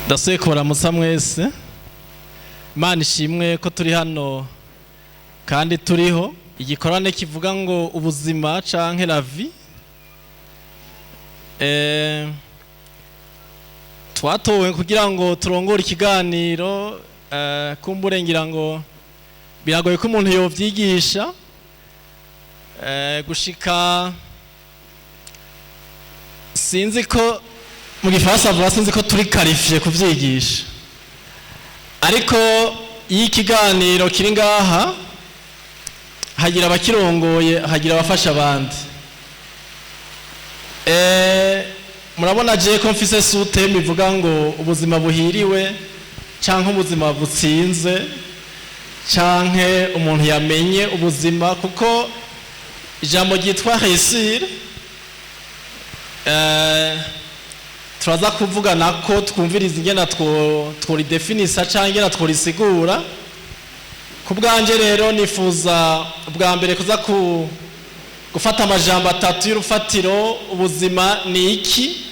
Ndasubiye kubaramutsa mwese. Imana ishimwe ko turi hano kandi turiho. Igikorane kivuga ngo ubuzima canke la vie. Twatowe kugira ngo turongore ikiganiro, kumbure ngira ngo biragoye ko umuntu yovyigisha, gushika sinzi ko mu gifaransa bavuga, sinzi ko turi qualifié kuvyigisha, ariko iyo ikiganiro kiri ngaha hagira abakirongoye, hagira abafasha abandi. Murabona je ko mfise sous-thème ivuga ngo ubuzima buhiriwe canke ubuzima butsinze canke umuntu yamenye ubuzima, kuko ijambo ryitwa réussir, turaza kuvugana ko twumviriza ingena tworidefinisa canke ingena tworisigura. Ku bwanje rero nifuza ubwa mbere kuza gufata amajambo atatu y'urufatiro: ubuzima ni iki,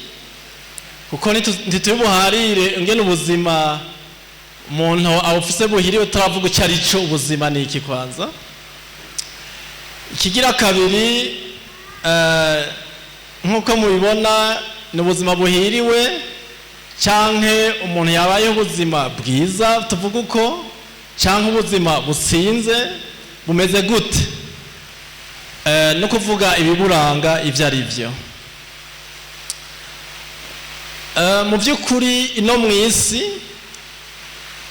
kuko ntitubuharire ingene ubuzima umuntu awufise buhiriwe turavuga icyo ari cyo. Ubuzima ni iki kwanza? Ikigira kabiri, nk'uko mubibona, ni ubuzima buhiriwe canke umuntu yabayeho ubuzima bwiza tuvuga uko, canke ubuzima butsinze bumeze gute, no kuvuga ibiburanga ivyo ari byo. Mu by'ukuri ino mw'isi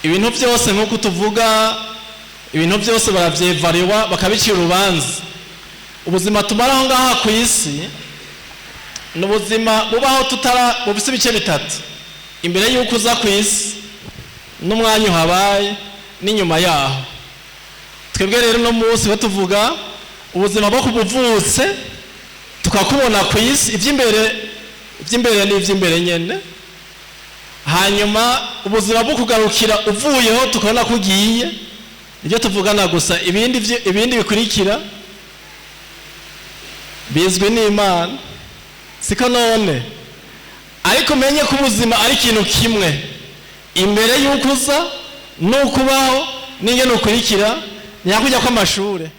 ibintu byose, nk'uko tuvuga, ibintu byose baravyevariwa bakabicira urubanza. Ubuzima tumara aho ngaha ku isi ni ubuzima bubaho tutara, bufise ibice bitatu: imbere y'uko uza ku isi, n'umwanya uhabaye, n'inyuma yaho. Twebwe rero uno munsi bo tuvuga ubuzima bwo kubuvutse tukakubona ku isi, iby'imbere ni iby'imbere nyene, hanyuma ubuzima bwo kugarukira uvuyeho tukabona ko ugiye, nibyo tuvugana gusa. Ibindi bikurikira bizwi n'Imana, siko none? Ariko umenye ko ubuzima ari ikintu kimwe: imbere y'uko uza n'ukubaho n'ingene ukurikira. Nyakujya kw'amashure,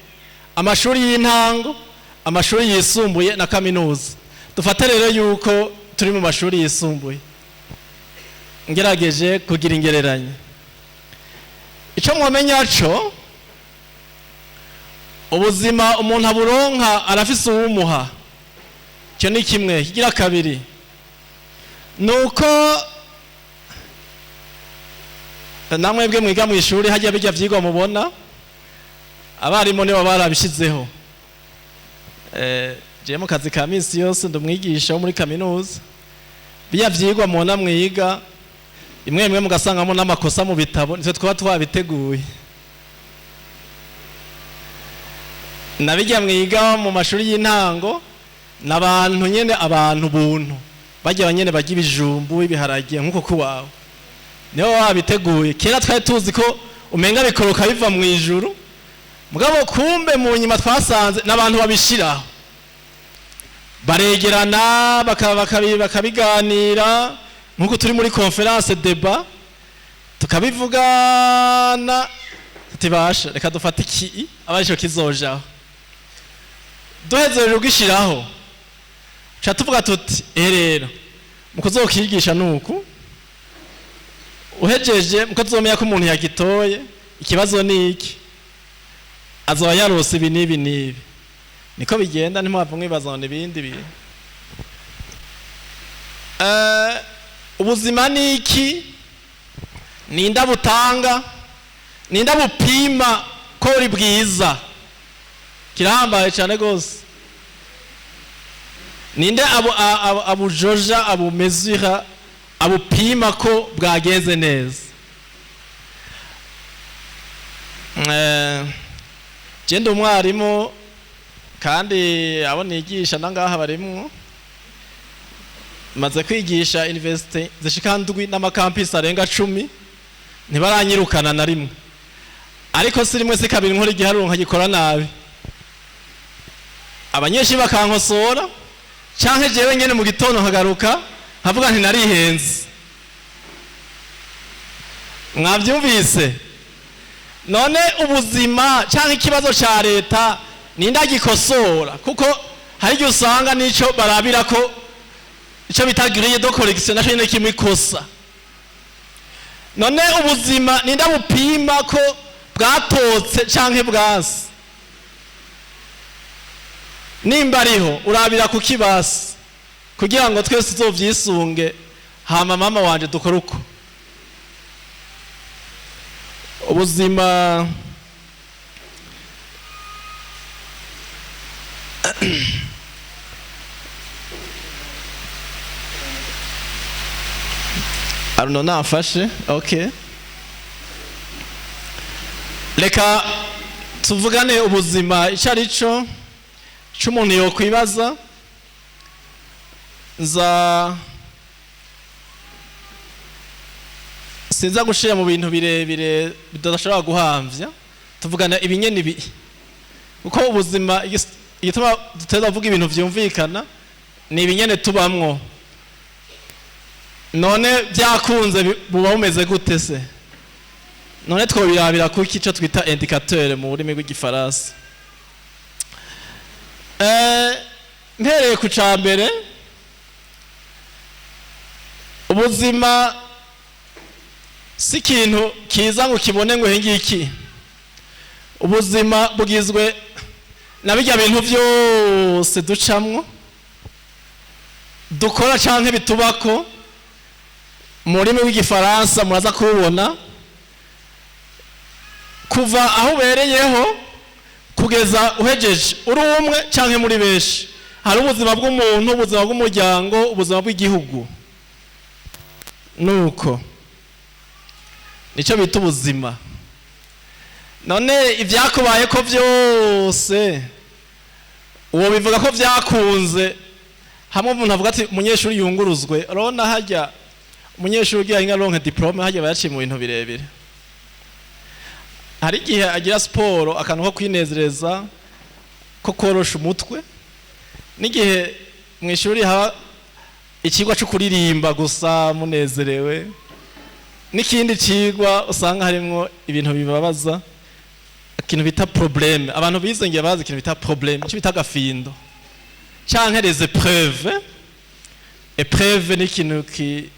amashuri y'intango, amashuri yisumbuye na kaminuza. Dufate rero yuko turi mu mashuri yisumbuye, ngerageje kugira ingereranyo. Ico mwomenya co, ubuzima umuntu aburonka arafise uwumuha, icyo ni kimwe. Kigira kabiri nuko namwebwe mwiga mu ishuri, hajya bijya vyigwa mubona abarimu nibo barabishizeho. Je mu kazi ka misi yose ndumwigisha wo muri kaminuza. Bijya vyigwa mubona mwiga, imwe imwe mugasangamo n'amakosa mu bitabo, nitwe twaba twabiteguye. Na bijya mwiga mu mashuri y'intango, n'abantu nyene, abantu buntu bajya nyene barya ibijumbu, ibiharage nk'uko kuwawe, nibo babiteguye. Kera twari tuzi ko umenga bikoroka biva mu ijuru, mugabo kumbe mu nyuma twasanze n'abantu babishiraho, baregerana bakabiganira nk'uko turi muri conférence débat, tukabivugana tutibasha, reka dufate iki aba arico kizojaho. Duheze rero ugishiraho, ca tuvuga tuti: ehe rero mu kuzokigisha nuku uhejeje, muko tuzomenya ko umuntu yagitoye, ikibazo ni iki, azoba yarose ibi n'ibi n'ibi. Niko bigenda, ntimuhava mwibaza ngo ibindi bintu. Ubuzima ni iki? Ninda butanga? Ninda bupima ko uri bwiza? Kirahambaye cyane gose. Ninde abujoja, abumezura, abupima ko bwagenze neza? Je ndi umwarimu, kandi abo nigisha nangaha barimwo. Maze kwigisha université zishika ndwi n'amakampisi arenga 10, ntibaranyirukana na rimwe. Ariko si rimwe si kabiri nkora igiharuro nkagikora nabi, abanyeshuri bakankosora, canke jewe nyene mu gitondo nkagaruka nkavuga nti narihenze. Mwabyumvise? None ubuzima cyangwa ikibazo cya leta ninde agikosora? Kuko hari igihe usanga n'icyo barabira ko icyo bita grille de correction nacyo nyine kimwe ikosa. None ubuzima ninde bupima ko bwatotse canke bwasi? Nimba ariho, urabira ku kibasi kugira ngo twese tuzovyisunge, hama mama wanje dukore uko. Ubuzima Arno nafashe. Okay, reka tuvugane ubuzima icyo ari cyo cy'umuntu yokwibaza. Nza sinza gushira mu bintu birebire bidashobora guhamvya. Tuvugana ibinyene ibi, kuko ubuzima igituma duteza kuvuga ibintu vyumvikana ni ibinyene tubamwo. None byakunze buba bumeze gute se? None twobirabira kuki, ico twita indicateur mu rurimi rw'igifaransa? Mpereye ku ca mbere, ubuzima si ikintu kiza ngo kibone ngo ngiki. Ubuzima bugizwe na bijya bintu byose ducamwo, dukora canke bitubako. Mu rurimi rw'igifaransa muraza kububona kuva aho ubereyeho kugeza uhejeje, uri umwe canke muri benshi. Hari ubuzima bw'umuntu, ubuzima bw'umuryango, ubuzima bw'igihugu. Nuko nicyo bita ubuzima. None ibyakubaye ko byose uwo bivuga ko byakunze? Hamwe umuntu avuga ati umunyeshuri yunguruzwe, urabona hajya umunyeshuri ugira inka aronke diplôme, hajya bayaciye mu bintu birebire. Hari igihe agira siporo, akantu ko kwinezereza, ko korosha umutwe, n'igihe mu ishuri haba ikigwa cyo kuririmba gusa munezerewe, n'ikindi kigwa usanga harimo ibintu bibabaza, ikintu bita problème. Abantu bize ngiye bazi ikintu bita problème, icyo bita agafindo canke les épreuves. Épreuve ni ikintu ki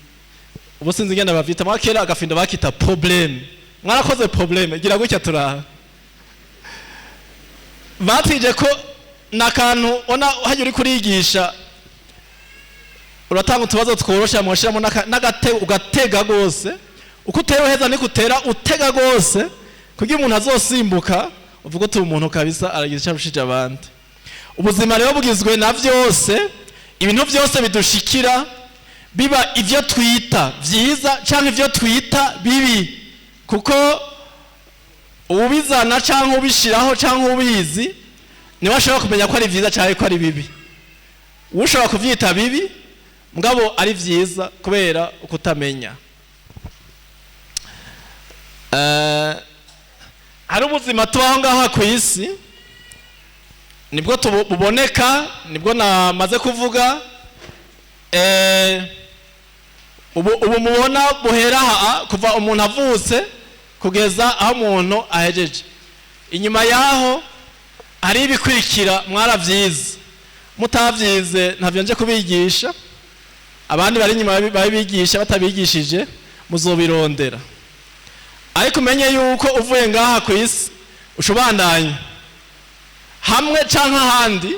ubu sinzi ingene bavyita. Mwa kera agafindo bakita problème. Mwarakoze problème, gira gutya turaha. Batwije ko nakantu ona hajya uri kurigisha, uratanga utubazo tworosha, mwashiramo n'agatego ugatega gose. Uko utera uheza niko utera utega gose, kugira umuntu azosimbuka uvuga uti umuntu kabisa aragize icyo arushije abandi. Ubuzima rero bugizwe na vyose, ibintu byose bidushikira, biba ivyo twita vyiza canke ivyo twita bibi, kuko ubizana canke ubishiraho canke ubizi niwe ashobora kumenya ko ari vyiza canke ko ari bibi. Ushobora kuvyita bibi mugabo ari vyiza kubera ukutamenya. Hari ubuzima tubaho ngaha ku isi, nibwo buboneka, nibwo namaze kuvuga. Ubu mubona buhera aha kuva umuntu avutse kugeza aho umuntu ahejeje. Inyuma yaho hari ibikurikira, mwaravyize, mutavyize ntavyo nje kubigisha, abandi bari inyuma babigisha, batabigishije muzobirondera. Ariko umenye yuko uvuye ngaha ku isi ushobandanya hamwe canke ahandi.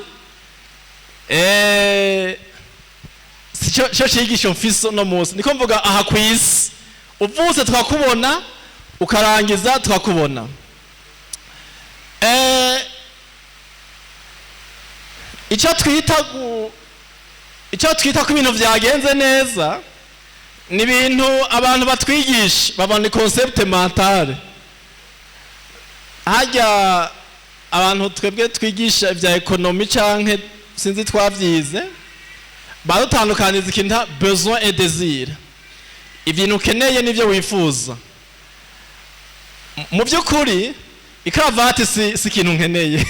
Sico cigisho mfise no munsi, niko mvuga aha ku isi uvutse twakubona, ukarangiza twakubona. Icyo twita ko ibintu byagenze neza ni ibintu abantu batwigisha babona concept mentale. Hajya abantu twebwe twigisha ibya économie canke sinzi twavyize, badutandukaniza ikintu besoin et désir, ibintu ukeneye n'ibyo wifuza. Mu by'ukuri ikaravati si ikintu nkeneye,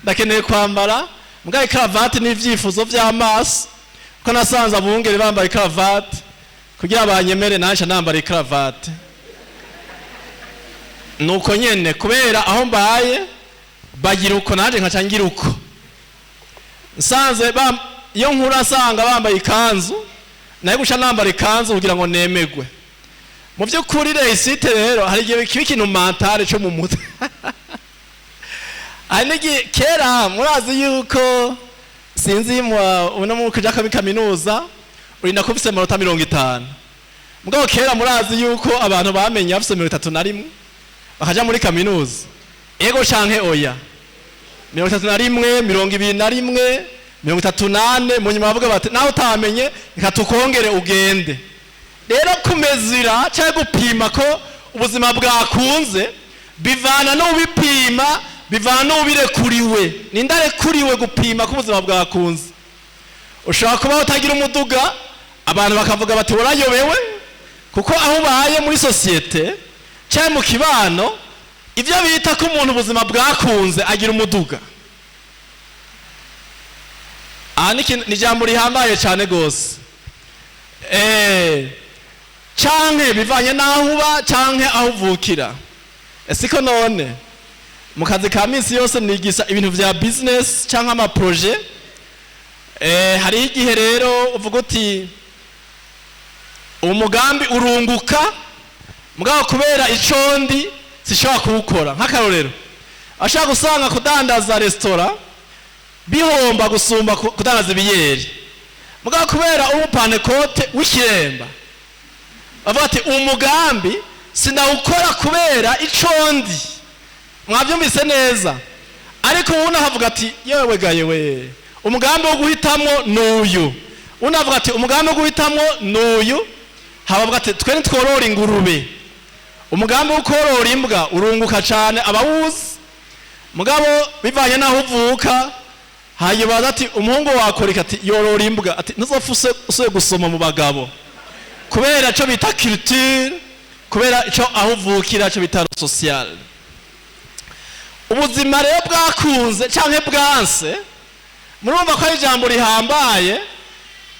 ndakeneye kwambara mbwa ikaravati n'ibyifuzo by'amaso, ko nasanze abungere bambaye ikaravati, kugira banyemere nanje nambara ikaravati. Nuko nyene, kubera aho mbaye bagira uko, nanjye nkaca ngira uko. Nsanze iyo nkura nsanga bambaye ikanzu, nayo guca nambara ikanzu kugira ngo nemegwe. Mu by'ukuri réussite rero hari igihe kiba ikintu mentale cyo mu mutwe. Hari n'igihe kera, murazi yuko, sinzi, uno mu kuja kuri kaminuza urinda kuba ufise amanota 50. Mugabo kera murazi yuko abantu bamenye bafise 31 bakaja muri kaminuza. Ego canke oya? 31, 21, 34. Mu nyuma bavuga bati: "Nawe utamenye, reka tukongere ugende." Rero kumezira cyangwa gupima ko ubuzima bwakunze bivana n'ubipima, bivana n'ubirekuriwe. Ninde arekuriwe gupima ko ubuzima bwakunze? Ushobora kuba utagira umuduga, abantu bakavuga bati: "Warayobewe", kuko aho ubaye muri société cyangwa mu kibano, ibyo bita ko umuntu ubuzima bwakunze agira umuduga. Aha ni ijambo rihambaye cyane rwose. Canke bivanye n'aho uba canke aho uvukira. Siko none mu kazi ka minsi yose nigisha ibintu vya business canke ama projets. Hariho igihe rero uvuga uti: "Umugambi urunguka, mugabo kubera ico ndi sishobora kuwukora." Nk'akarorero, ashaka gusanga kudandaza resitora bihomba gusumba kudandaza ibiyeri, mugabo kubera umupantekote w'ikiremba bavuga ati: "Umugambi sindawukora kubera ico ndi." Mwabyumvise neza? Ariko ubu ahavuga ati: "Yewe gaye we, umugambi wo guhitamwo n'uyu." Undi avuga ati: "Umugambi wo guhitamwo n'uyu." Habavuga ati: "Twe ntitworora ingurube, umugambi wo korora imbwa urunguka cyane abawuzi." Mugabo bivanye n'aho uvuka, hanyuma ati: "Umuhungu wakoreka", ati: "Yorora imbwa", ati: "Ntuzopfa usuye gusoma mu bagabo", kubera icyo bita culture, kubera icyo aho uvukira, icyo bita social. Ubuzima rero bwakunze cyangwa bwanse, murumva ko ari ijambo rihambaye.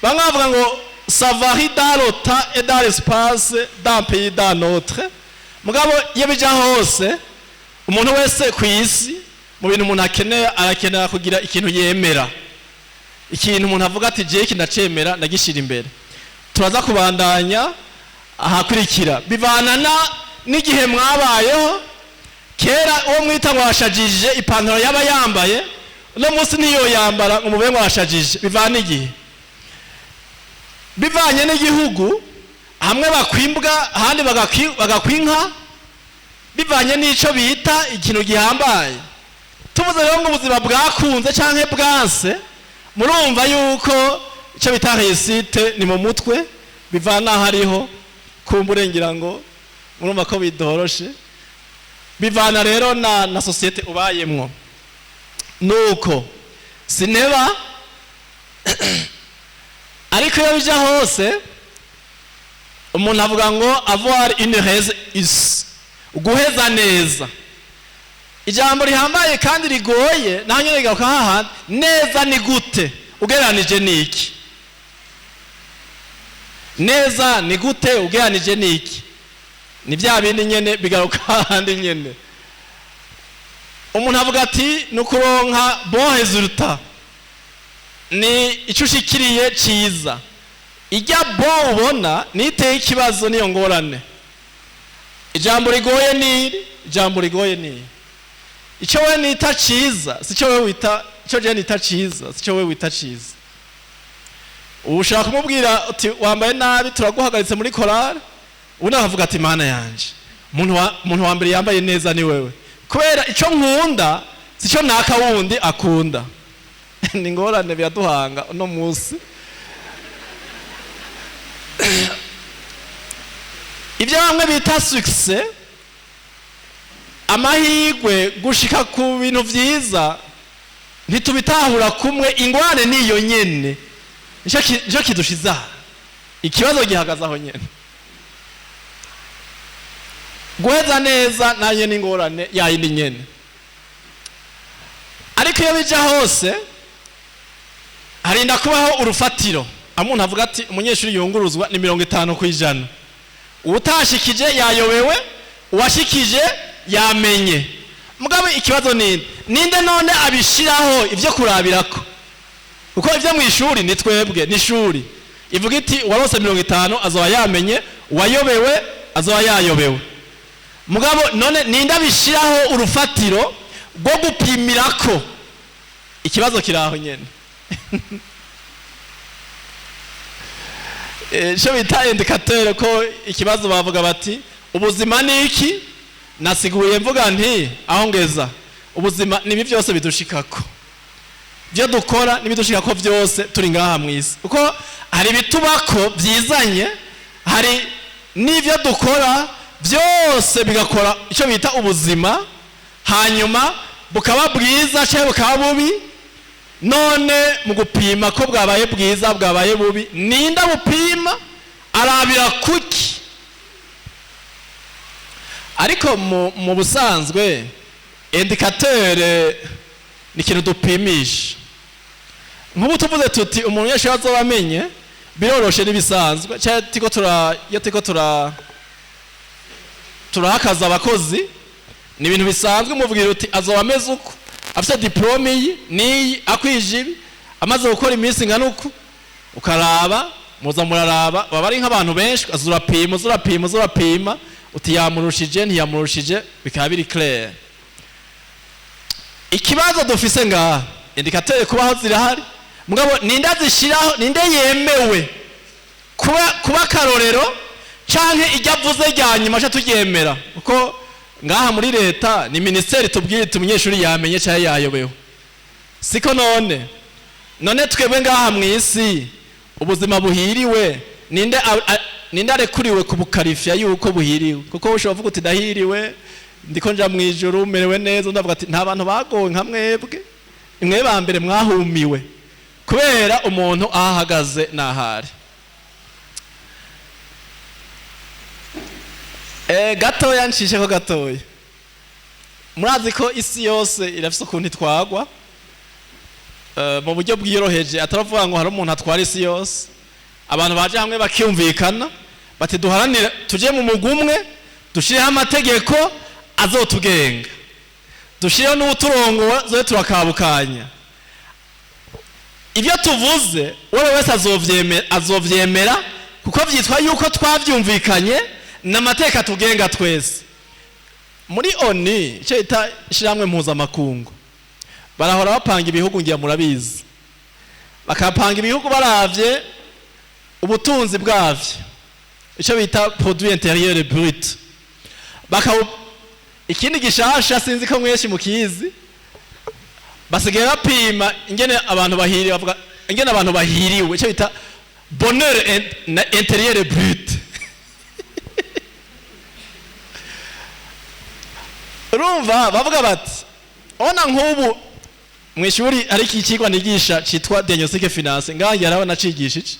Bamwe bavuga ngo ça varie dans le temps et dans l'espace, d'un pays dans autre. Mugabo iyo bija hose, umuntu wese ku isi, mu bintu umuntu akeneye, arakenera kugira ikintu yemera, ikintu umuntu avuga ati: "Jewe iki ndacemera, ndagishira imbere." Turaza kubandanya ahakurikira. Bivana na n'igihe mwabayeho. Kera uwo mwita ngo washajije, ipantaro yaba yambaye, uno munsi niyo yambara ngo mube ngo washajije. Bivana igihe, bivanye n'igihugu. Hamwe bakwimbwa, ahandi bagakwa inka, bivanye n'ico bita ikintu gihambaye. Tuvuze rero ngo ubuzima bwakunze canke bwanse, murumva yuko icyo bita réussite ni mu mutwe, bivana aho ariho. Kumbure ngira ngo murumva ko bidoroshe. Bivana rero na société ubayemwo. Nuko sineba, ariko iyo bija hose umuntu avuga ngo avoir une réussite, guheza neza, ijambo rihambaye kandi rigoye. Naho nyine rigaruka hahandi: neza ni gute, ugereranije n'iki? Neza ni gute, ugereranije n'iki? Ni bya bindi nyene, bigaruka hahandi nyene. Umuntu avuga ati: "Ni ukuronka bon résultat, ni icyo ushikiriye cyiza." Ijya bon ubona niteye ikibazo, niyo ngorane. Ijambo rigoye ni iri, ijambo rigoye ni iri: icyo we nita cyiza si cyo we wita, icyo je nita cyiza si cyo we wita cyiza. Ubu ushaka kumubwira uti: "Wambaye nabi, turaguhagaritse muri korale." Ubundi akavuga ati: "Mana yanje, umuntu wa mbere yambaye neza ni wewe", kubera icyo nkunda si cyo naka wundi akunda. Ni ingorane biraduhanga uno munsi. Ibyo bamwe bita succès, amahirwe, gushika ku bintu byiza, ntitubitahura kumwe. Ingorane niyo nyene, nicyo kidushize aha. Ikibazo gihagaze aho nyene. Guheza neza nayo ni ingorane yayindi nyene. Ariko iyo bija hose harinda kubaho urufatiro. Aho umuntu avuga ati: "Umunyeshuri yunguruzwa ni 50%." Uwutashikije yayobewe, uwashikije Yamenye. Mugabo ikibazo ninde? Ninde none abishiraho ivyo kurabirako? Kuko ivyo mu ishuri ni twebwe, ni ishuri ivuga iti uwarose 50 azoba yamenye, uwayobewe azoba yayobewe. Mugabo none ninde abishiraho urufatiro rwo gupimirako? Ikibazo kiraho nyene. Ico bita indicateur, ko ikibazo bavuga bati ubuzima ni iki? Nasiguye mvuga nti aho ngeza ubuzima nibi byose bidushikako, byo dukora n'ibidushikako byose turi ngaha mu isi, kuko hari ibitubako byizanye, hari n'ibyo dukora byose bigakora icyo bita ubuzima, hanyuma bukaba bwiza cyangwa bukaba bubi. None mu gupima ko bwabaye bwiza, bwabaye bubi, ninde bupima? Arabira kuki? Ariko mu busanzwe indicateur ni ikintu dupimisha. Nk'ubu tuvuze tuti umuntu yeshe azoba amenye, biroroshe n'ibisanzwe. Cyangwa tiko tura iyo tiko tura turahakaza abakozi, ni ibintu bisanzwe. Mubwira uti azoba ameze uko, afite diplome iyi n'iyi, akwije ibi, amaze gukora iminsi ingana uku, ukaraba muza muraraba, baba ari nk'abantu benshi, azurapima uzurapima uzurapima, uti yamurushije ntiyamurushije, bikaba biri clair. Ikibazo dufise ngaha, indicateur kubaho zirahari, mugabo ninde azishiraho? Ninde yemewe kuba karorero canke ijya avuze rya nyuma aca turyemera? Kuko ngaha muri leta ni ministeri tubwire iti umunyeshuri yamenye canke yayobewe, siko? None twebwe ngaha mu isi ubuzima buhiriwe, ninde arekuriwe kubukarifya yuko buhiriwe? Kuko ushobora kuvuga uti ndahiriwe, ndiko nja mu ijuru, merewe neza, ndavuga ati nta bantu bagowe nka mwebwe, mwe ba mbere mwahumiwe, kubera umuntu ahahagaze nahari. Gatoya ncishe ko gatoya, murazi ko isi yose irafise ukuntu itwagwa mu buryo bwiyoroheje, ataravuga ngo hari umuntu atwara isi yose. Abantu baje hamwe bakiyumvikana bati duharanire tuje mu mugwi umwe, dushireho amategeko azotugenga, dushireho n'uturongo zoe turakabukanya, ibyo tuvuze uwo wese azovyemera, kuko vyitwa yuko twavyumvikanye n'amateka tugenga twese. Muri ONU, icyo bita ishyirahamwe mpuzamakungu, barahora bapanga ibihugu, ngira murabizi, bakapanga ibihugu baravye ubutunzi bwavyo, icyo bita produit intérieur brut. Ikindi gishasha sinzi ko mweshi mukizi, basigaye bapima ingene abantu bahiriwe, bavuga ingene abantu bahiriwe, icyo bita bonheur intérieur brut. Urumva bavuga bati ona nk'ubu mu ishuri hari ikigwa nigisha citwa diagnostic finance, ngange arabona nacigisha iki,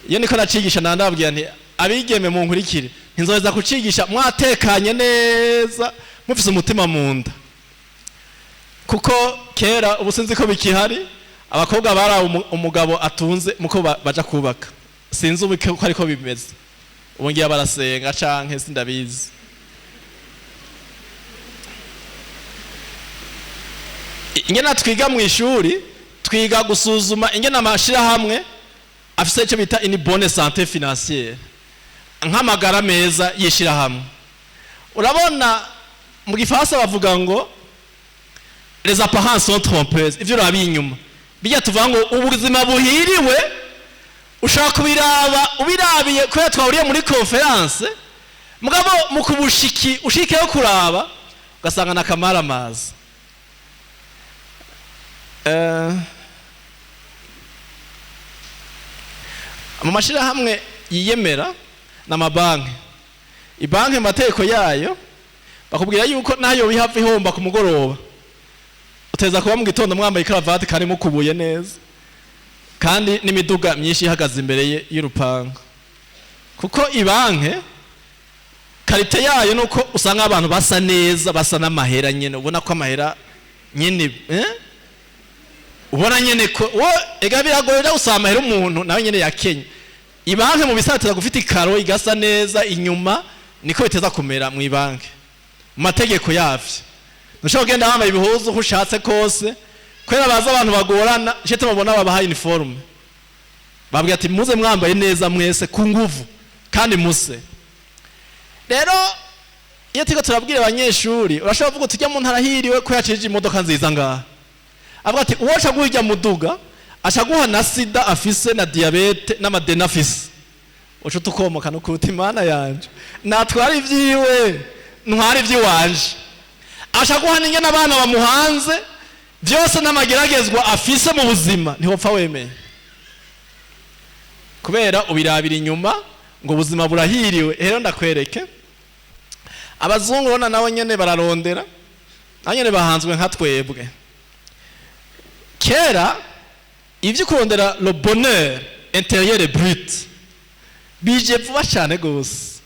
iyo niko nacigisha nandabwira nti abigeme mu nkurikire, ntinzoheza kucigisha mwatekanye neza mufise umutima mu nda. Kuko kera, ubu sinzi ko bikihari, abakobwa barawe umugabo atunze muko baja kubaka, sinzi ubu ko ariko bimeze, ubu ngiye barasenga canke sindabizi. Ingena twiga mu ishuri, twiga gusuzuma ingena amashirahamwe afise icyo bita une bonne santé financière, nk'amagara meza y'ishirahamwe. Urabona mu gifaransa bavuga ngo les apparences sont trompeuses, ivyo urabi inyuma bijya tuvuga ngo ubuzima buhiriwe ushobora kubiraba ubirabiye kubera twahuriye muri conference, mugabo mu kubushiki ushikeyo kuraba ugasanga na kamaramaza. Mu mashirahamwe yiyemera n'amabanki, ibanki mu mategeko yayo bakubwira yuko nayo bihava ihomba ku mugoroba, uteza kuba mu gitondo mwambaye ikaravati kandi mukubuye neza, kandi n'imiduga myinshi ihagaze imbere y'urupangu. Kuko ibanki karite yayo nuko usanga abantu basa neza, basa n'amahera nyene, ubona ko amahera nyene ubona nyene ko wo ega biragoye usama amahera umuntu nawe nyene yakenye. Ibanki mu bisatira gufite ikaro igasa neza inyuma, niko biteza kumera mu ibanki. Mu mategeko yavyo ntushobora kugenda wambaye ibihuzu uko ushatse kose, kubera baza abantu bagorana. Icyo tubabona, babaha uniforme, babwira ati: "Muze mwambaye neza mwese ku nguvu kandi muse." Rero iyo turiko turabwira abanyeshuri, urashobora kuvuga tujya mu ntara hiriwe ko yacije imodoka nziza ngaha, avuga ati: "Uwo aca guha muduga, aca guha na sida afise na diabète n'amadeni afise." Uca tukomoka no kuruta Imana yanje, natwara ibyiwe, ntwara iby'iwanje. Aca guha n'ingene abana bamuhanze byose n'amageragezwa afise mu buzima, ntiwopfa wemeye kubera ubirabira inyuma ngo ubuzima burahiriwe. Rero ndakwereke, abazungu urabona nabo nyene bararondera, nabo nyene bahanzwe nka twebwe. Kera ibyo kurondera le bonheur intérieur brut bije vuba cyane gose.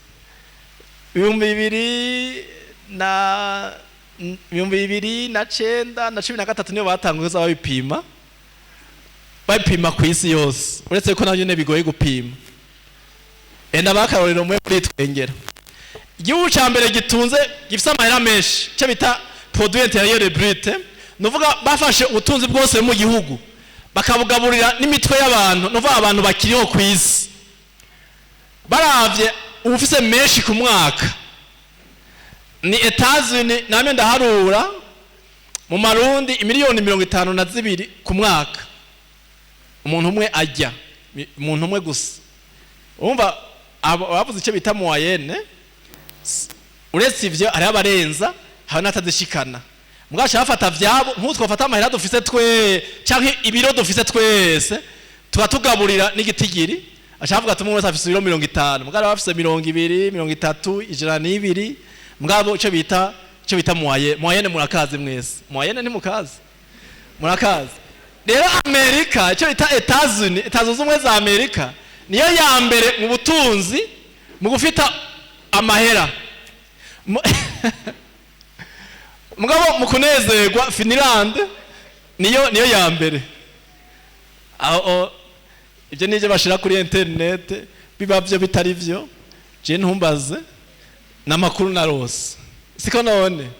2009 na 13 niyo batanguye kuza babipima, babipima ku isi yose, uretse ko nabyo nyene bigoye gupima. Enda bakarorero mwe muri twengera, igihugu ca mbere gitunze, gifise amahera menshi, cyo bita produit intérieur brut, nuvuga bafashe ubutunzi bwose mu gihugu bakabugaburira n'imitwe y'abantu, nuvuga abantu bakiriho ku isi, baravye ubufise menshi ku mwaka ni Etats-Unis. Namwe ndaharura mu marundi, imiliyoni 52 ku mwaka umuntu umwe ajya, umuntu umwe gusa. Urumva bavuze icyo bita moyenne. Uretse ivyo hariho abarenza, hari n'atazishikana. Mwaca bafata vyabo, nk'ubu twafata amahera dufise twe canke ibiro dufise twese, tukatugaburira n'igitigiri, aca avuga ati: "Umwe wese afise ibiro 50." Mugabo bafise 20, 30, 102. Mugabo ico bita moyenne, murakazi mwese. Moyenne ntimukazi? Murakazi. Rero Amerika, icyo bita Etats-Unis, Leta Zunze Ubumwe za Amerika, niyo ya mbere mu butunzi, mu gufita amahera. Mugabo mu kunezerwa, Finland niyo ya mbere. Aho ibyo nibyo bashira kuri internet, biba byo bitari byo, je ntumbaze, n'amakuru narose. Siko none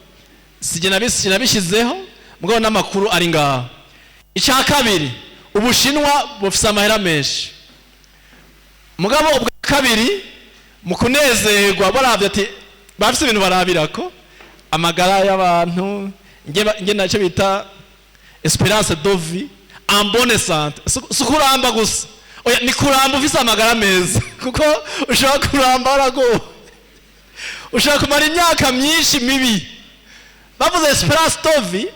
sijye nabishyizeho, mugabo n'amakuru ari ngaho. Icya kabiri, Ubushinwa bufise amahera menshi, mugabo ubwa kabiri mu kunezerwa. Baravye ati bafise ibintu barabirako amagara y'abantu, nge nacyo bita espérance de vie en bonne santé. Si kuramba gusa, oya, ni kuramba ufise amagara meza, kuko ushobora kuramba waragowe, ushobora kumara imyaka myinshi mibi. Bavuze espérance de vie,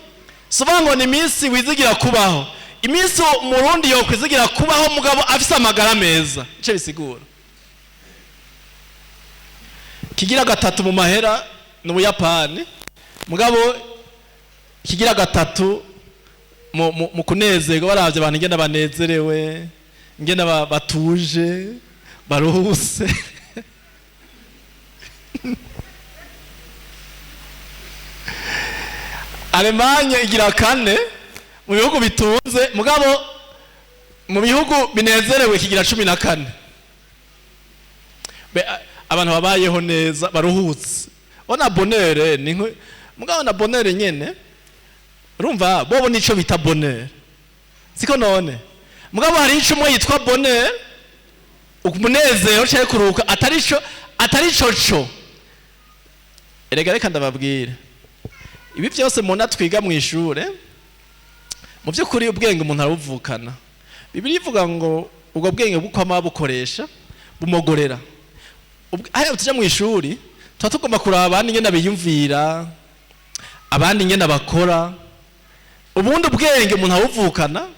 si ukuvuga ngo ni iminsi wizigira kubaho, iminsi Umurundi yokwizigira kubaho mugabo afise amagara meza, icyo bisigura. Kigira gatatu mu mahera ni Ubuyapani, mugabo kigira gatatu mu kunezerwa, baravye abantu ingene banezerewe, ingene batuje, baruhuse. Alemanye igira kane mu bihugu bitunze, mugabo mu bihugu binezerewe kigira 14. Abantu babayeho neza, baruhutse, bona bonheur ni mugabo na bonheur nyene, urumva bobo nico bita bonheur. Siko none? Mugabo hari ico umwe yitwa bonheur, umunezero cyangwa kuruhuka, atari co. Erega reka ndababwira, ibi byose mubona twiga mu ishure, mu by'ukuri ubwenge umuntu arabuvukana. Bibiliya ivuga ngo ubwo bwenge bw'uko bukoresha bumogorera. Hariya tujya mu ishuri, tuba tugomba kuraba abandi ingene biyumvira, abandi ingene bakora. Ubundi ubwenge umuntu arabuvukana,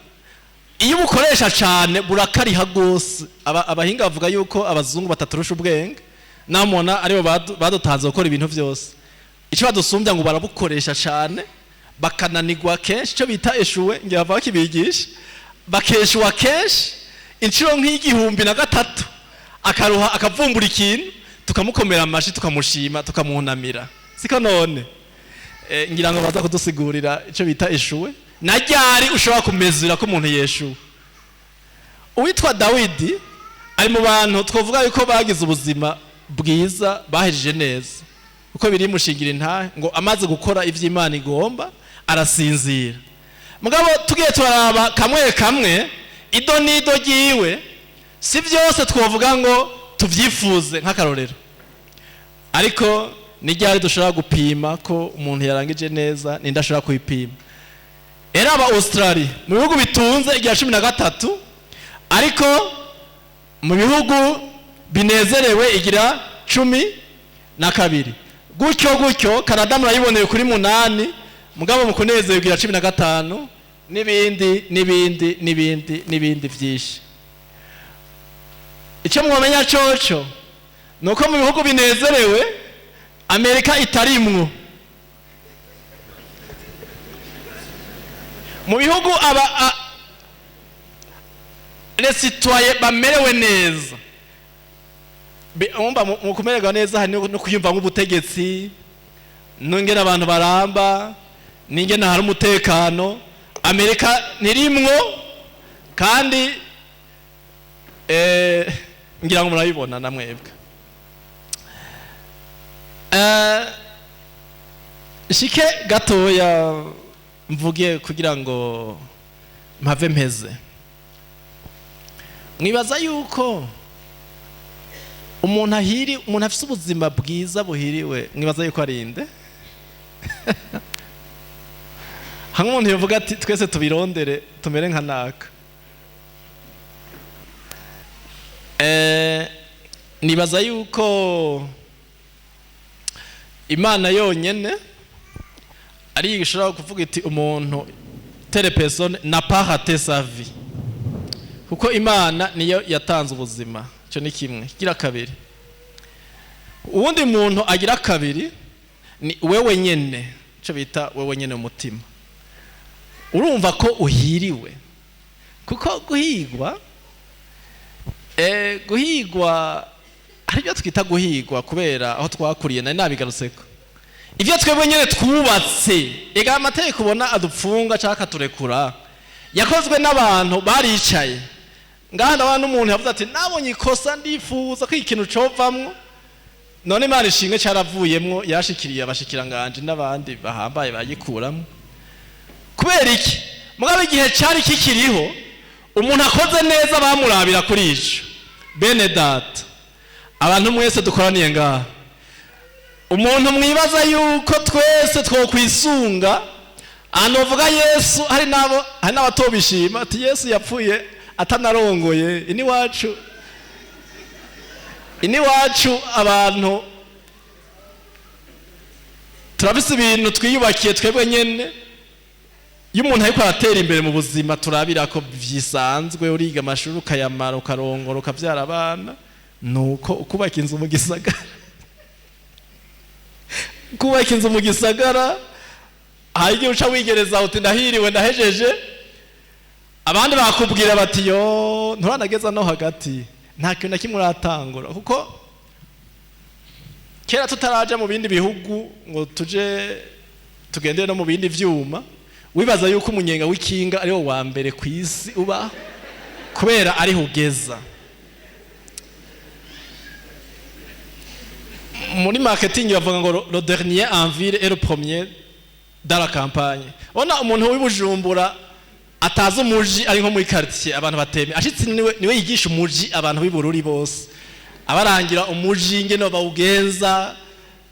iyo ubukoresha cyane burakariha rwose. Abahinga bavuga yuko abazungu bataturusha ubwenge, namubona aribo badutanze gukora ibintu byose. Icyo badusumbya ngo barabukoresha cyane, bakananirwa kenshi, icyo bita échouer, ngira bava bakibigisha, bakeshuwa kenshi inshuro nk'igihumbi na gatatu, akaruha akavumbura ikintu, tukamukomera amashi, tukamushima, tukamuhunamira. Siko none? Ngira ngo baza kudusigurira icyo bita échouer na ryari ushobora kumezura ko umuntu yeshuwe. Uwitwa Dawidi ari mu bantu twavuga yuko bagize ubuzima bwiza, bahejeje neza, kuko Kuko biri mushingira intahe ngo amaze gukora ivy'Imana igomba arasinzira. Mugabo tugiye turaraba kamwe kamwe ido n'ido ryiwe, si byose twovuga ngo tuvyifuze nk'akarorero. Ariko ni ryari dushobora gupima ko umuntu yarangije neza? Ninde ashobora kubipima? Era aba Australia mu bihugu bitunze igihe 13, ariko mu bihugu binezerewe igira 12. Gutyo gutyo Canada murayiboneye kuri 8, mugabo mu kunezerwa igira 15, n'ibindi n'ibindi n'ibindi n'ibindi vyinshi. Icyo mwamenya coco nuko mu bihugu binezerewe Amerika itarimwo. Mu bihugu aba les citoyens bamerewe neza, umva mu kumererwa neza hari no kwiyumva nk'ubutegetsi, n'ingene abantu baramba, n'ingene hari umutekano. Amerika ntirimwo, kandi ngira ngo murabibona na mwebwe. Shike gatoya mvuge kugira ngo mpave mpeze. Mwibaza yuko umuntu ahiri, umuntu afise ubuzima bwiza buhiriwe, mwibaza yuko arinde? Hamwe umuntu yovuga ati twese tubirondere tumere nka naka. Nibaza yuko Imana yonyene ari ishobora kuvuga iti umuntu telle personne n'a pas raté sa vie, kuko Imana niyo yatanze ubuzima. Ico ni kimwe. Gira kabiri, uwundi muntu agira kabiri ni wewe nyene, ico bita wewe nyene umutima. Urumva ko uhiriwe, kuko guhigwa guhigwa hari ibyo twita guhigwa kubera aho twakuriye, nari nabigarutseko. Ibyo twebwe nyene twubatse, ega amategeko ubona adupfunga canke akaturekura yakozwe n'abantu baricaye ngaha. Ndabona n'umuntu yavuze ati nabonye ikosa ndifuza ko ikintu covamwo, none Imana ishimwe caravuyemwo, yashikiriye abashikiranganje n'abandi bahambaye bagikuramwo. Kubera iki? Mugabo igihe cari kikiriho umuntu akoze neza bamurabira kuri ico. Bene data, abantu mwese dukoraniye ngaha, umuntu mwibaza yuko twese twokwisunga anovuga Yesu, hari nabo, hari n'abatobishima ati Yesu yapfuye atanarongoye. Iniwacu, iniwacu abantu turafise ibintu twiyubakiye twebwe nyene. Iyo umuntu ariko aratera imbere mu buzima turabira ko vyisanzwe, uriga amashuri ukayamara, ukarongora, ukavyara abana, nuko ukubaka inzu mu gisagara, kubaka inzu mu gisagara hari igihe uca wigereza uti ndahiriwe ndahejeje, abandi bakubwira bati yo nturanageza no hagati, nta kintu na kimwe uratangura. Kuko kera tutaraja mu bindi bihugu ngo tuje tugendere no mu bindi vyuma, wibaza yuko umunyenga w'ikinga ariwo wa mbere ku isi uba, kubera ariho ugeza. Muri marketing bavuga ngo le dernier en ville est le premier dans la campagne. Ona umuntu w'ibujumbura atazi umuji ari nko muri quartier abantu bateme, ashitse niwe yigisha umuji abantu b'ibururi bose, abarangira umuji ingene bawugenza.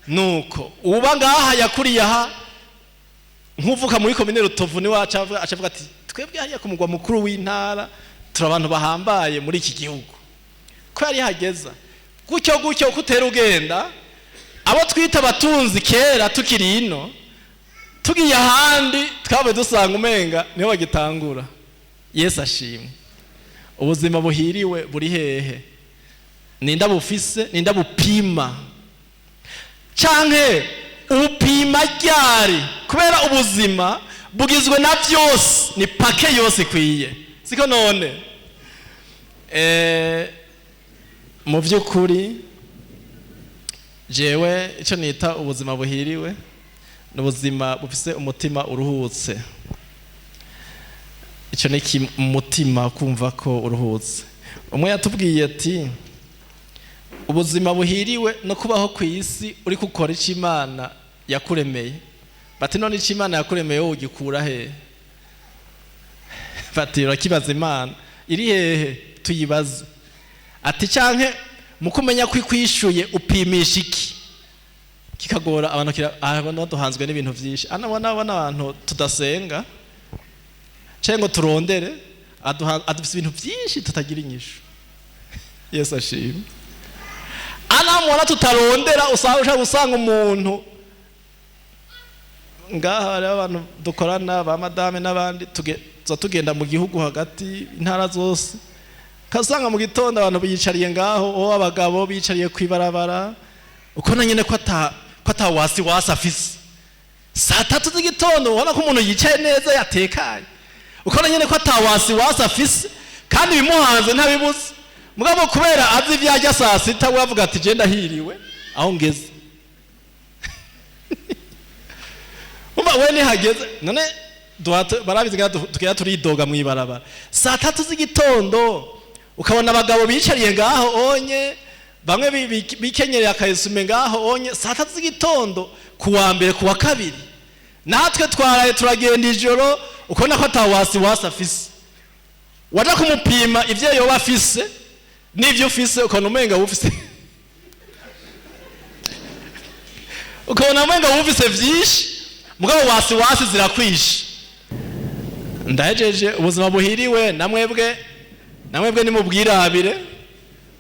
Nuko uba ngaha yakuriye aha, nkuvuka muri komine Rutovu, niwe acavuga ati twebwe hariya ku mugwa mukuru w'intara turi abantu bahambaye muri iki gihugu, ko yari hageza. Gutyo gutyo kutera ugenda, abo twita abatunzi kera tukiri ino, tugiye ahandi twabe dusanga umenga niho bagitangura. Yesu ashimwe. Ubuzima buhiriwe buri hehe? Ninda bufise, ninda bupima, canke upima ryari? Kubera ubuzima bugizwe na byose, ni pake yose ikwiye, siko? None mu by'ukuri jewe icyo nita ubuzima buhiriwe ni ubuzima bufise umutima uruhutse. Icyo ni umutima kumva ko uruhutse. Umwe yatubwiye ati Ubuzima buhiriwe no kubaho ku isi uri gukora icyo Imana yakuremeye. Bati: "None icyo Imana yakuremeye wowe ugikura hehe?" Bati: "Urakibaza Imana iri hehe?" Tuyibaze. Ati: "Canke mu kumenya ko ikwishuye upimisha iki?" Kikagora abantu. Abantu duhanzwe n'ibintu byinshi. Anabona abantu tudasenga cyangwa ngo turondere, adufise ibintu byinshi tutagira inyishu. Yesu ashimwe. Anamubona tutarondera, usanga ushaka gusanga umuntu ngaha. Hariho abantu dukorana, ba madame n'abandi, tuza tugenda mu gihugu hagati, intara zose, kasanga mu gitondo abantu biyicariye ngaho, uwo abagabo biyicariye ku ibarabara, uko na nyine ko ata wasi wasi afise. Saa 3 z'igitondo ubona ko umuntu yicaye neza, yatekanye, uko na nyine ko ata wasi wasi afise, kandi ibimuhanze ntabibuze. Mugabo kubera azi ibyo arya saa 6, we avuga ati: "Genda hiriwe aho ngeze." Umva, we nihageze none barabizi ngaha, tugenda turidoga mu ibarabara saa 3 z'igitondo, ukabona abagabo bicariye ngaho onye, bamwe bikenyereye akayesume ngaho onye saa 3 z'igitondo, ku wa mbere, ku wa kabiri. Natwe twaraye turagenda ijoro, ukabona ko ata wasi wasi afise. Waja kumupima ivyo yoba afise n'ivyo ufise, ukabona umenga wufise, ukabona umenga wufise vyinshi, mugabo wasi wasi zirakwishe. Ndahejeje. Ubuzima buhiriwe, namwebwe nimubwirabire,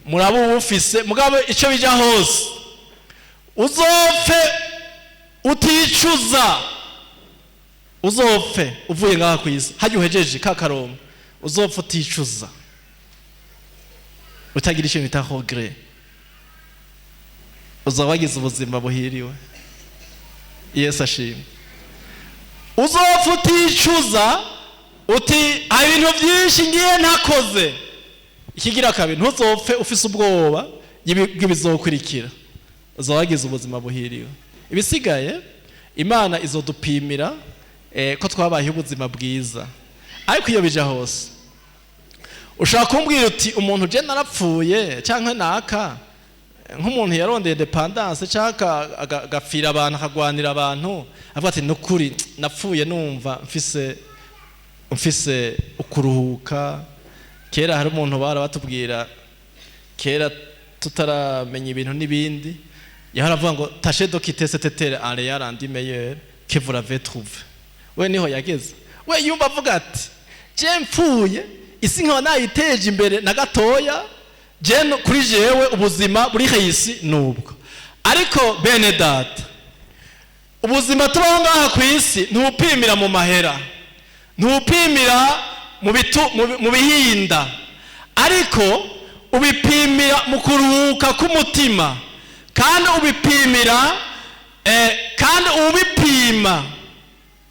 muraba uwufise. Mugabo ico bija hose, uzopfe uticuza, uzopfe uvuye ngaha ku isi hajya uhejeje ka karongo, uzopfa uticuza, utagira icyo bita regret, uzaba wagize ubuzima buhiriwe. Yesu ashimwe. Uzopfa uticuza uti: "Hari ibintu byinshi ngiye ntakoze." Ikigira kabiri, ntuzopfe ufise ubwoba bw'ibizokurikira, uzaba wagize ubuzima buhiriwe. Ibisigaye Imana izodupimira ko twabayeho ubuzima bwiza. Ariko iyo bija hose, ushobora kumbwira uti: "Umuntu je narapfuye cyangwa naka, nk'umuntu yarondeye indépendance cyangwa agapfira abantu, akagwanira abantu, avuga ati: 'Nukuri napfuye numva mfise ukuruhuka.'" Kera hari umuntu bara batubwira, kera tutaramenya ibintu n'ibindi, yahora avuga ngo: "Tâchez de quitter cette terre en l'ayant rendue meilleure que vous l'avez trouvée." We niho yageze. We yumva avuga ati: "Je mpfuye isi nkaba nayiteje imbere na gatoya, je kuri jewe ubuzima buri hisi nubwo." Ariko bene data, ubuzima tubaho ngaha ku isi ntupimira mu mahera, ntupimira mu bihinda, ariko ubipimira mu kuruhuka k'umutima, kandi ubipimira kandi ubipima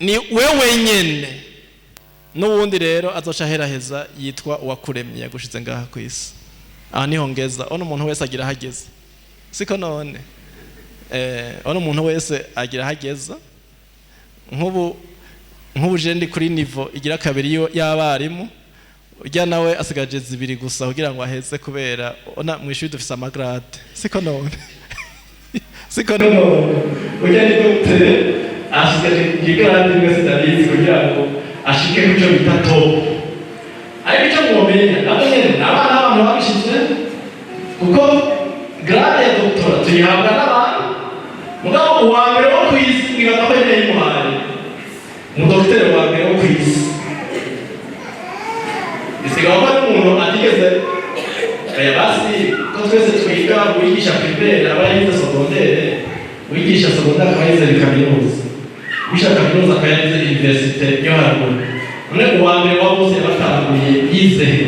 ni wewe nyene n'uwundi. Rero azoca aheraheza yitwa uwakuremye, yagushize ngaha ku isi. Aha niho ngeza. Ono umuntu wese agira ahageze, siko none? Ono umuntu wese agira ahageza. Nk'ubu je ndi kuri niveau igira kabiri y'abarimu, ujya nawe asigaje zibiri gusa kugira ngo aheze, kubera ona mu ishuri dufise ama grades, siko none? Siko none? Ujya ni docteur, asigaje igrade imwe, sindabizi, kugira ngo ashike ku cyo bita top. Ariko icyo mwomenya, nabo nyene ni abana b'abantu babishize, kuko grade ya doctorat tuyihabwa n'abantu. Mugabo uwa mbere wo ku isi, ngibaza ko nyene yimuhaye umudokiteri wa mbere wo ku isi, bisigaye ko ari umuntu atigeze aya. Basi ko twese twiga, uwigisha primaire aba yize secondaire, uwigisha secondaire akaba yize kaminuza, uwigisha kaminuza akaba yarize université yo haruguru. None uwa mbere wa bose yabatanguye yize he?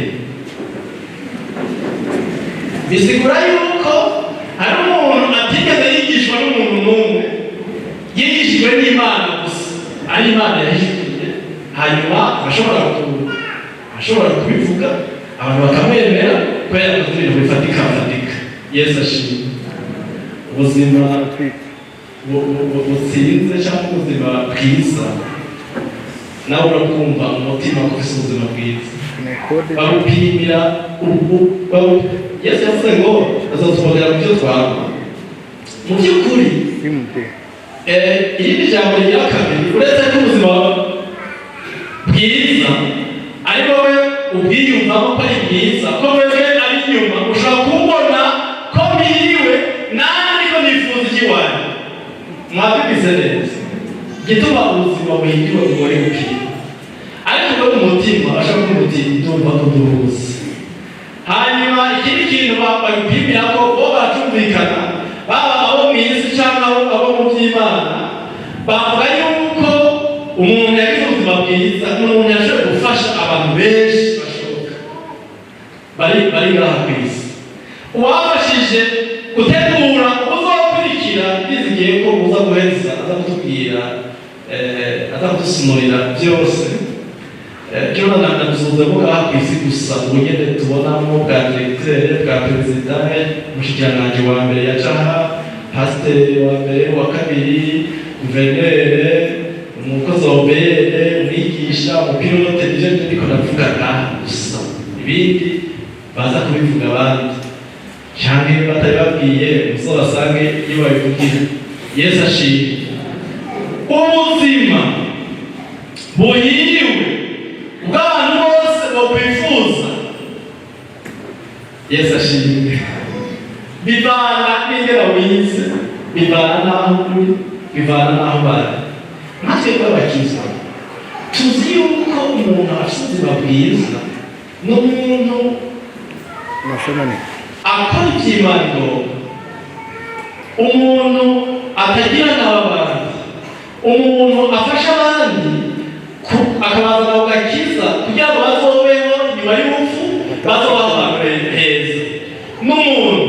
Bisigura yuko hari umuntu atigeze yigishwa n'umuntu n'umwe, yigishijwe n'Imana gusa, ari Imana yahishuriye, hanyuma ashobora kubivuga, abantu bakamwemera kubera yakoze ibintu bifatika fatika. Yesu ashimwe. Ubuzima butsinze cyangwa ubuzima bwiza, nawe urakumva umutima ko ufise ubuzima bwiza, babupimira Yesu yavuze ngo azatubonera mu byo twama. Mu by'ukuri, irindi jambo rigira kabiri, uretse ko ubuzima bwiza ari wowe ubwiyumvamo ko ari bwiza, ko wewe ari inyuma ushobora kubona ko mpiriwe, nanjye ariko nifuza ikiwanyu. Mwabyumvise neza gituma ubuzima buhiriwe umugore bukira, ariko we mu mutima ashaka kuvuga uti: "Ndumva ko nduhuze." Hanyuma ikindi kintu babipimira ko bo baracumvikana, baba abo mu isi cyangwa abo mu by'Imana, bavuga yuko umuntu yagize ubuzima bwiza ni umuntu yashoboye gufasha abantu benshi bashoboka bari ngaha ku isi, uwafashije gutegura uzokurikira. Ndizigiye ko uza guheza aza kutubwira, aza kudusunurira byose. Kino ndagusuhuza ko ngaha ku isi gusa ubu nyene tubonamo bwa directeur, bwa perezida, umushikiranganji wa mbere yacaha, pasiteri wa mbere, wa kabiri, guverineri, umukozi wa OBR, umwigisha, umupilote. Nivyo ndiko ndavuga ngaha gusa, ibindi baza kubivuga abandi canke batari babwiye muzobasange iyo babivugira. Yesu ashimwe. Ubuzima buhiriwe ubw'abantu bose bokwifuza, Yesu ashimwe, bivana n'ingene wize, bivana n'aho uri, bivana n'aho bari. Natwe b'abakizwa tuzi yuko umuntu afite ubuzima bwiza ni umuntu Unasema nini? akora iby'Imana igomba, umuntu atagira n'abandi, umuntu afasha abandi akabazana ku gakiza kugira ngo bazobeho inyuma y'urupfu, bazobaho ahantu heza, n'umuntu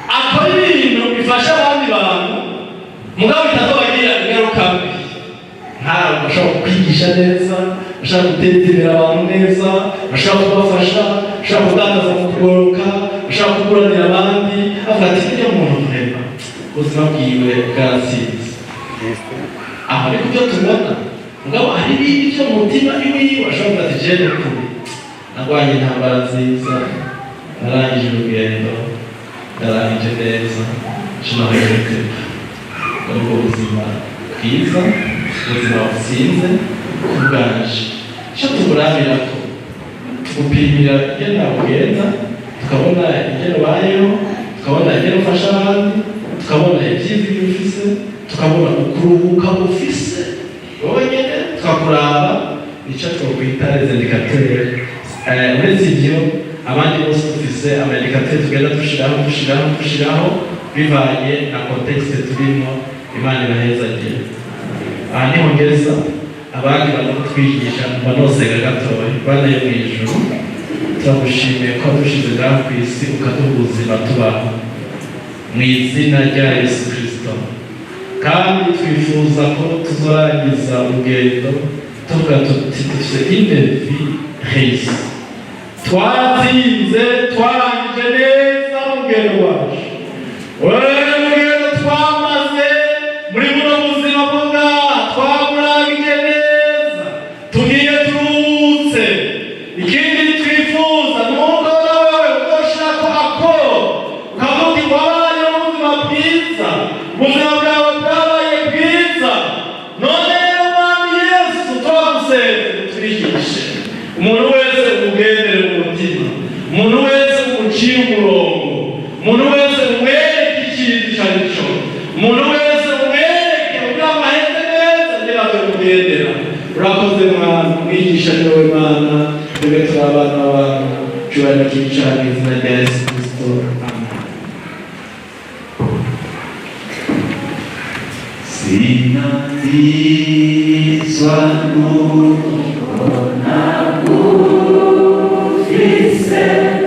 akora ibintu bifasha abandi bantu mugabo bitazobagirira ingaruka mbi. Ntabwo ashobora kwigisha neza, ashobora guteza imbere abantu neza, ashobora kubafasha, ashobora kudandaza mu kugoroka, ashobora kuburanira abandi, avuga ati: "Uriya muntu vraiment ubuzima bwiwe bwaratsinze." Aho ariko ibyo tubona, mugabo hari ibindi byo mu mutima iwiwe ashobora kuvuga ati: "Jewe ukuri narwanye intambara nziza, narangije urugendo, ndarangije neza, sinahoyoteka." Ubwo buzima bwiza, ubuzima butsinze ku bwanje, icyo tuburabira ko tugupimira ingene ugenda, tukabona ingene ubayeho, tukabona ingene ufasha abandi, tukabona ivyizigiro ufise, tukabona ukuruhuka ufise wowe nyene, tukakuraba, nicyo twokwita les indicateurs. Uretse ivyo, abandi bose dufise ama indicateurs tugenda dushiraho, dushiraho, dushiraho bivanye na contexte turimo. Imana ibahezagire. Aha niho ngeza, abandi baza kutwigisha. Mba nosenga gatoya. Bana yo mw'ijuru, turagushimiye ko wadushize ngaha ku isi, ukaduha ubuzima tubaho mu izina rya Yesu Kirisito, kandi twifuza ko tuzorangiza urugendo tuvuga tuti: "Dufite une vie réussie, twatsinze, twarangije neza urugendo rwacu." Wewe, rugendo twamaze muri buno buzima bwo ngaha twamurangije neza, tugiye turuhutse. Ikindi twifuza ni uko nawe uzoshirako akoro, ukavuga uti: "Wabaye ubuzima bwiza, ubuzima bwawe bwabaye bwiza." None rero, Mwami Yesu, twagusenze utwigishe, umuntu wese umugendere mu mutima, umuntu wese umucire umurongo, umuntu wese umwereke icyiza icyo ari cyo, umuntu wese umwereke kugira ngo aheze neza ngira mugendera. Urakoze Mwana, umwigisha ni wowe Mana, twebwe turi abana b'abantu. Cyubahiro cyicara mu izina rya Yesu Kristo, amen. Sinanizwa n'uhoraho.